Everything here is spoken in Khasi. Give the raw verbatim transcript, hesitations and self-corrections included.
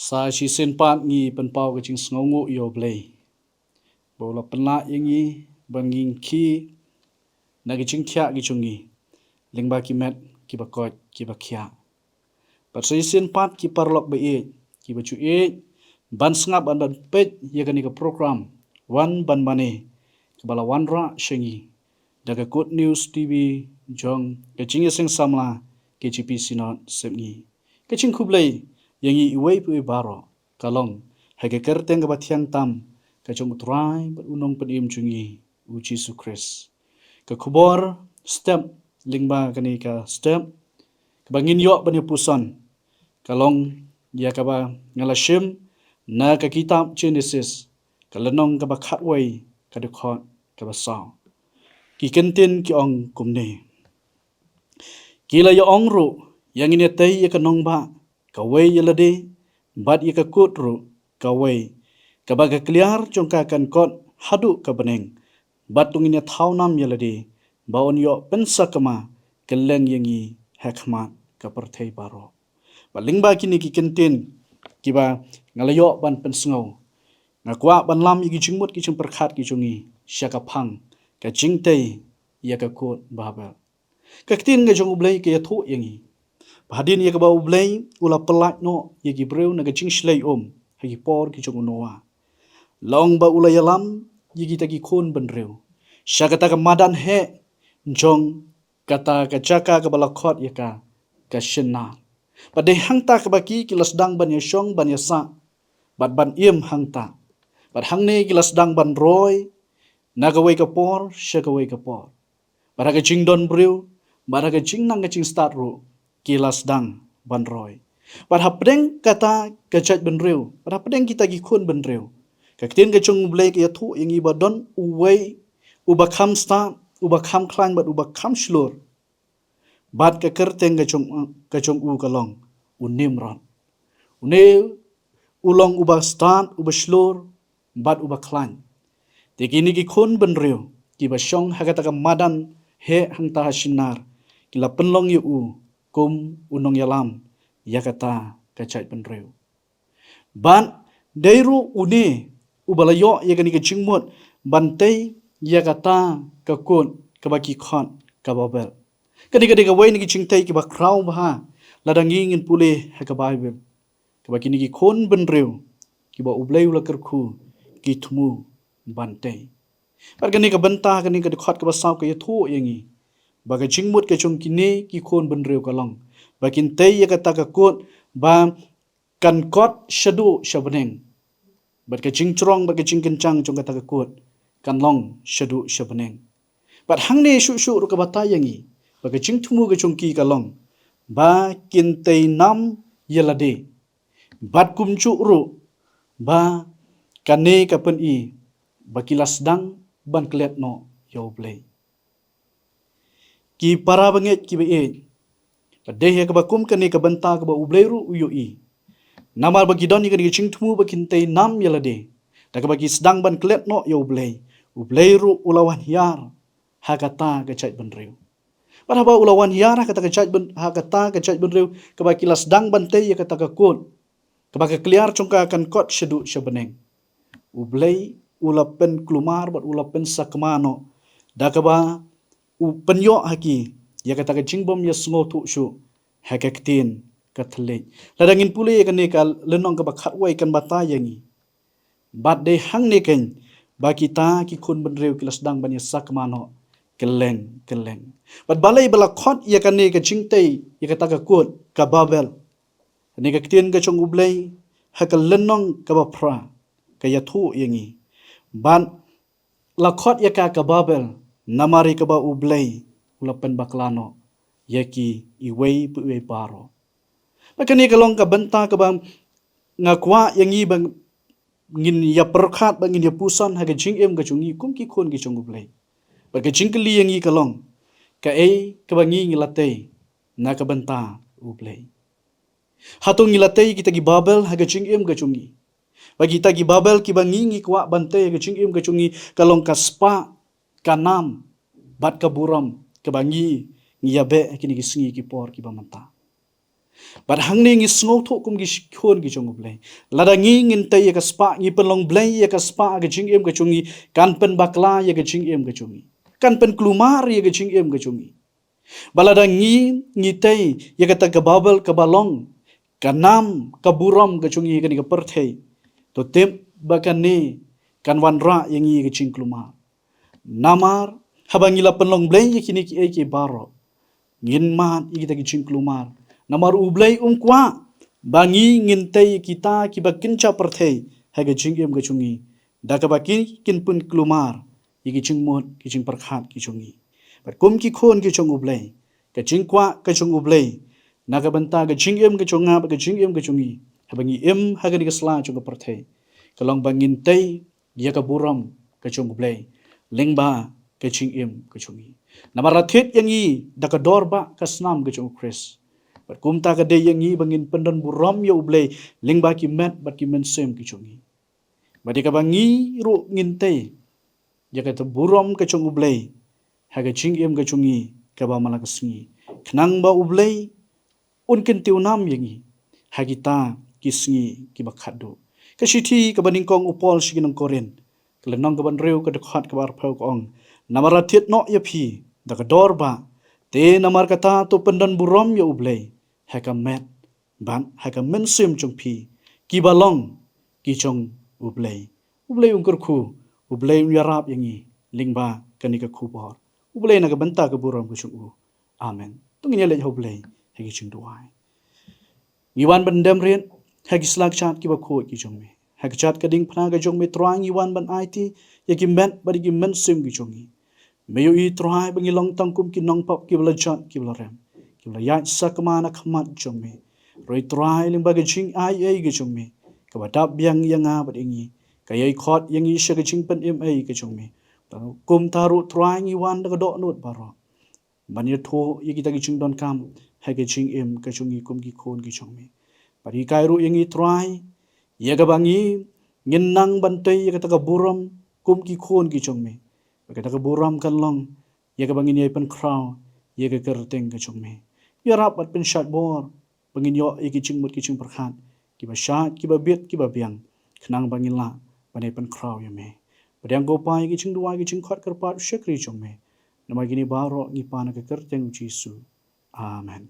Sa shisien pat ngi pynpaw ka jingsngewnguh ïa U Blei ba u la pynlah ïa ngi ba ngin khie na ki jingthiah ki jong ngi lyngba ki met kiba koit kiba khiah. Bad sa shisien pat ki paralok ba ïeit, kiba ju ïeit ban sngap, ban ban peit ïa kane ka program Wan Ban Mane, kaba la wanrah sha ngi da ka Good News T V jong ka Jingïaseng Samla K J P Synod Sepngi. Ka jingkhublei ïa ngi iwei pa iwei baroh ka long ha ka kyrteng kaba thiang tam ka jong U Trai bad U Nongpynim jong ngi, U Jisu Khrist. Ka khubor step lyngba kane ka step kaba ngin ïoh ban ïa puson ka long ïa kaba nga la shim na ka kitab Genesis, ka lynnong kaba khatwei, ka dkhot kaba saw. Ki kyntien ki ong kumne: Ki la ïa ong ruh, ïa ngin ïa tei ïa ka nongbah kawei ïa lade, bad ïa ka kut ruh kawei, kaba ka kliar jong ka kan kot haduh ka bneng, bad to ngin ïa thaw nam ïa lade ba un ïoh pynsakma kylleng ïa ngi ha khmat ka pyrthei baroh. Bad lyngba kine ki kyntien kiba nga la ïoh ban pynsngew, nga kwah ban lam ïa ki jingmut ki jingpyrkhat ki jong ngi sha ka phang ka jingtei ïa ka kut Babel. Ka ktien ka jong U Blei ka ïathuh ïa ngi ba hadien ïa kaba U Blei u la pyllait noh ïa ki briew na ka jingshlei um ha ki por ki jong u Noah, la ong ba u la ïalam ïa kita ki khun bynriew sha kata ka madan heh jong kata ka jaka kaba la khot ïa ka ka Shinar. Bad dei hangta kaba ki, ki la sdang ban ïashong ban ïasah bad ban im hangta. Bad hangne ki la sdang ban roi na kawei ka por sha kawei ka por. Bad ha ka jingdon briew, bad ha ka jingnang ka jingstad ruh, ki la sdang ban roi. Bad hapdeng kata ka jaitbynriew, bad hapdeng kita ki khun bynriew, ka ktien ka jong U Blei ka ïathuh ïa ngi ba don uwei uba kham stad, uba kham khlaiñ bad uba kham shlur. Bad ka kyrteng ka jong, ka jong u ka long u Nimrod. Une u long uba stad, uba shlur bad uba khlaiñ. Te kine ki khun bynriew kiba shong ha kata ka madan heh hangta ha Shinar, ki la pynlong ïa u kum u nongïalam ïa kata ka jaitbynriew. Bad dei ruh une uba la ïoh ïa kane ka jingmut ban tei ïa kata ka kut kaba ki khot ka Babel. Kane ka dei kawei na ki jingtei kiba khraw bha lada ngi ngin pule ha ka Baibl, kaba kine ki khun bynriew kiba U Blei u la kyrkhu ki thmu ban tei. Bad kane ka bynta, kane ka dkhot kaba saw ka ïathuh ïa ngi ba ka jingmut ka jong kine ki khun bynriew ka long ba kin tei ïa kata ka kut ba kan kot shaduh sha bneng. Bad ka jingjrong bad ka jingkynjang jong kata ka kut kan long shaduh sha bneng. Bad hangne shuh shuh ruh ka batai ïa ngi ba ka jingthmu ka jong ki ka long ba kin tei nam ïa lade. Bad kumjuh ruh ba kane ka pyni ba ki la sdang ban klet noh ïa U Blei. Ki para bangeit kiba ïeit, ka dei ha kaba kum kane ka bynta kaba U Blei ruh u ïohi. Namar ba ki don ïa kane ka jingthmu ba kin tei nam ïa lade, da kaba ki sdang ban klet noh ïa U Blei, U Blei ruh u la wan hiar ha kata ka jaitbynriew. Bad haba u la wan hiar ha kata ka jaitbyn, ha kata ka jaitbynriew kaba ki la sdang ban tei ïa kata ka kut kaba ka kliar jong ka kan kot shaduh sha bneng, U Blei u la pynkulmar bad u la pynsakma noh da kaba u pynïoh ha ki ïa kata ka jingbym ïasngewthuh shuh ha ka ktien ka thylliej. Lada ngin pule ïa kane ka lynnong kaba khatwei kan batai ïa ngi. Bad dei hangne keiñ ba kita ki khun bynriew ki la sdang ban ïasakma noh kylleng kylleng. Bad balei ba la khot ïa kane ka jingtei ïa kata ka kut ka Babel? Kane ka ktien ka jong U Blei ha ka lynnong kaba phra ka ïathuh ïa ngi. Bad la khot ïa ka ka Babel namar ïa kaba U Blei u la pynbakla noh ïa ki iwei pa iwei baroh. Bad kane ka long ka bynta kaba nga kwah ïa ngi ba ngin ïa pyrkhat, ba ngin ïa puson ha ka jingim ka jong ngi kum ki khun ki jong U Blei. Bad ka jingkylli ïa ngi ka long, kaei kaba ngi ngi la tei na ka bynta U Blei? Hato ngi la tei kita ki Babel ha ka jingim ka jong ngi? Ba kita ki Babel kiba ngi ngi kwah ban tei ha ka jingim ka jong ngi ka long ka spah, ka nam bad ka burom kaba ngi ngi ïa beh ha kine ki sngi ki por kiba mynta. Bad hangne ngi sngewthuh kum ki khun ki jong U Blei, lada ngi ngin tei ïa ka spah, ngi pynlong blei ïa ka spah ha ka jingim ka jong ngi, kan pynbakla ïa ka jingim ka jong ngi, kan pynkulmar ïa ka jingim ka jong ngi. Bad lada ngi, ngi tei ïa kata ka Baibl kaba long ka nam ka burom ka jong ngi ha kane ka pyrthei, to tip ba kane kan wanrah ïa ngi ïa ka jingkulmar. Namar haba ngi la pynlong blei ïa kine kiei kiei baroh, ngin mad ïa kita ki jingkulmar. Namar U Blei um kwah ba ngi ngin tei ïa kita kiba kynja pyrthei ha ka jingim ka jong ngi, da kaba ki kin pynkulmar ïa ki jingmut ki jingpyrkhat ki jong ngi. Bad kum ki khun ki jong U Blei, ka jingkwah ka jong U Blei na ka bynta ka jingim ka jong nga bad ka jingim ka jong ngi, haba ngi im ha kane ka sla jong ka pyrthei, ka long ba ngin tei ïa ka burom ka jong U Blei lyngba ka jingim ka jong ngi. Namar la thied ïa ngi da ka dor ba ka snam ka jong U Khrist. Bad kumta ka dei ïa ngi ba ngin pyndon burom ïa U Blei lyngba ki met bad ki mynsiem ki jong ngi. Bad ïa kaba ngi ruh ngin tei ïa kata burom ka jong U Blei ha ka jingim ka jong ngi kaba man la ka sngi, khnang ba U Blei un kyntiew nam ïa ngi ha kita ki sngi kiba khatduh. Ka shithi kaba nyngkong u Paul sha ki nong Korinth, ka lynnong kaba hynriew, ka dkhot kaba arphew, ka ong: Namar la thied noh ïa phi da ka dor ba, te namar kata to pyndon burom ïa U Blei ha ka met bad ha ka mynsiem jong phi, kiba long ki jong U Blei. U Blei un kyrkhu, U Blei un ïarap ïa ngi lyngba kane ka khubor. U Blei na ka bynta ka burom ka jong U. Amen. To ngin ïa leit ha U Blei ha ki jingduwai. Ngi wan ban dem rit ha ki sla kjat kiba khuid ki jong Me, ha kjat ka diengphna ka jong Me, Trai, ngi wan ban aiti ïa ki met bad ïa ki mynsiem ki jong ngi. Me ïohi, Trai, ba ngi long tang kum ki nongpop kiba la jot kiba la rem, kiba la ïaid sakma na khmat jong Me. Hynrei Trai, lyngba ka jingai ei ka jong Me, kaba dap biang ïa nga bad ïa ngi, ka ïai khot ïa ngi sha ka jingpynim ei ka jong Me. Kumta ruh Trai, ngi wan da ka dohnud baroh ban ïathuh ïa kita ki jingdonkam ha ka jingim ka jong ngi kum ki khun ki jong Me. Bad hikai ruh ïa ngi, Trai, ïa kaba ngi ngin nang ban tei ïa kata ka burom kum ki khun ki jong Me. Bad kata ka burom kan long ïa kaba ngin ïai pynkhraw ïa ka kyrteng ka jong Me. Ïarap bad pynshait bor ba ngin ïoh ïa ki jingmut ki jingpyrkhat kiba shait, kiba bit, kiba biang, khnang ba ngin lah ban ïai pynkhraw ïa Me. Pdiang ko Pa ïa ki jingduwai, ki jingkhot kyrpad, u shakri jong Me. Namar kine baroh ngi pan ha ka kyrteng u Jisu. Amen.